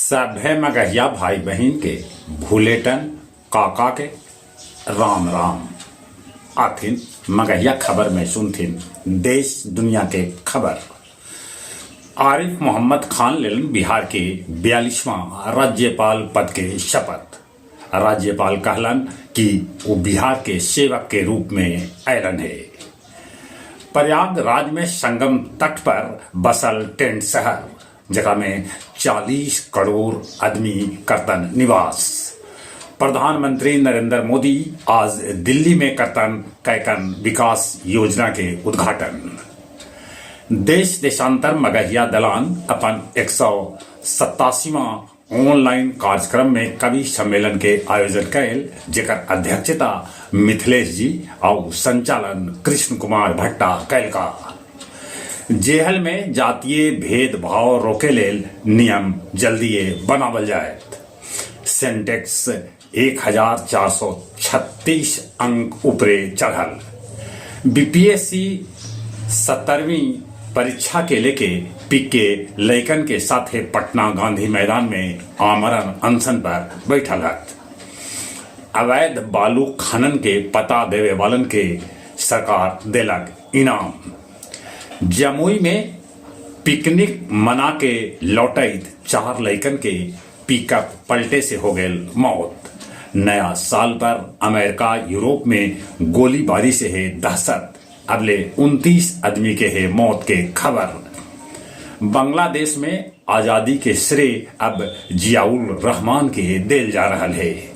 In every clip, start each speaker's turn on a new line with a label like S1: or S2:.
S1: सभे मगहिया भाई बहिन के भुलेटन काका के राम राम। आथिन मगहिया खबर में सुनथिन देश दुनिया के खबर। आरिफ मोहम्मद खान लेलन बिहार के 42वां राज्यपाल पद के शपथ। राज्यपाल कहलन कि ऊ बिहार के सेवक के रूप में अयलन हे। प्रयागराज में संगम तट पर बसल टेंट शहर, जेकरा में 40 करोड़ आदमी करतन निवास। प्रधानमंत्री नरेंद्र मोदी आज दिल्ली में करतन कैकन विकास योजना के उद्घाटन। देश देशांतर मगहिया दलान अपन 187वां ऑनलाइन कार्यक्रम में कवि सम्मेलन के आयोजन कैल, जेकर अध्यक्षता मिथिलेश जी आउ संचालन कृष्ण कुमार भट्टा कैलका। जेहल में जातीय भेदभाव रोके लेल नियम जल्दीए बनावल जायत। सेंसेक्स 1436 अंक ऊपरे चढ़ल। बीपीएससी 17वीं परीक्षा के लेके पिके लइकन के साथे पटना गांधी मैदान में आमरण अनशन पर बैठल हथ। अवैध बालू खनन के पता देवे वालन के सरकार देलक इनाम। जमुई में पिकनिक मना के लौटैत 4 लइकन के पिकअप पलटे से हो गयल मौत। नया साल पर अमेरिका यूरोप में गोलीबारी से है दहशत। अबले 29 आदमी के है मौत के खबर। बांग्लादेश में आजादी के श्रेय अब जियाउल रहमान के देल जा रहा है।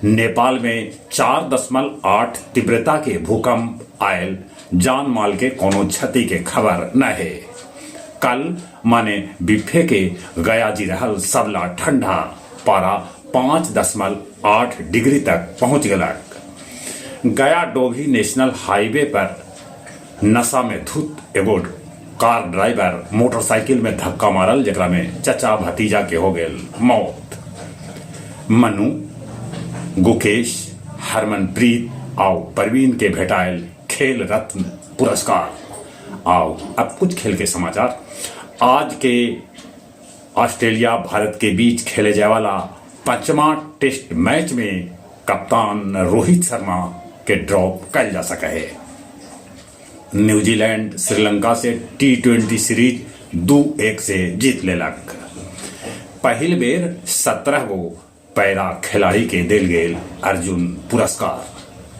S1: नेपाल में 4.8 तीव्रता के भूकंप आयल, जान माल के कोनो क्षति के खबर न है। कल माने बिफे के गया जी रहल सबला ठंडा, पारा 5.8 डिग्री तक पहुंच गलक। गया डोभी नेशनल हाईवे पर नशा में धुत एगो कार ड्राइवर मोटरसाइकिल में धक्का मारल, जेकरा में चचा भतीजा के हो गेल मौत। मनु, गुकेश, हरमनप्रीत आउ परवीन के भेटायल खेल रत्न पुरस्कार। आओ अब कुछ खेल के समाचार। आज के ऑस्ट्रेलिया भारत के बीच खेले जाए वाला 5वां टेस्ट मैच में कप्तान रोहित शर्मा के ड्रॉप कल जा सके है। न्यूजीलैंड श्रीलंका से T20 series 2-1 से जीत लेलक। पहिल बेर 17 गो पैरा खिलाड़ी के देल गेल अर्जुन पुरस्कार।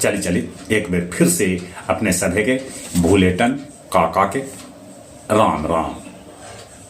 S1: चली चली एक बेर फिर से अपने सभे के भूलेटन काका के राम राम।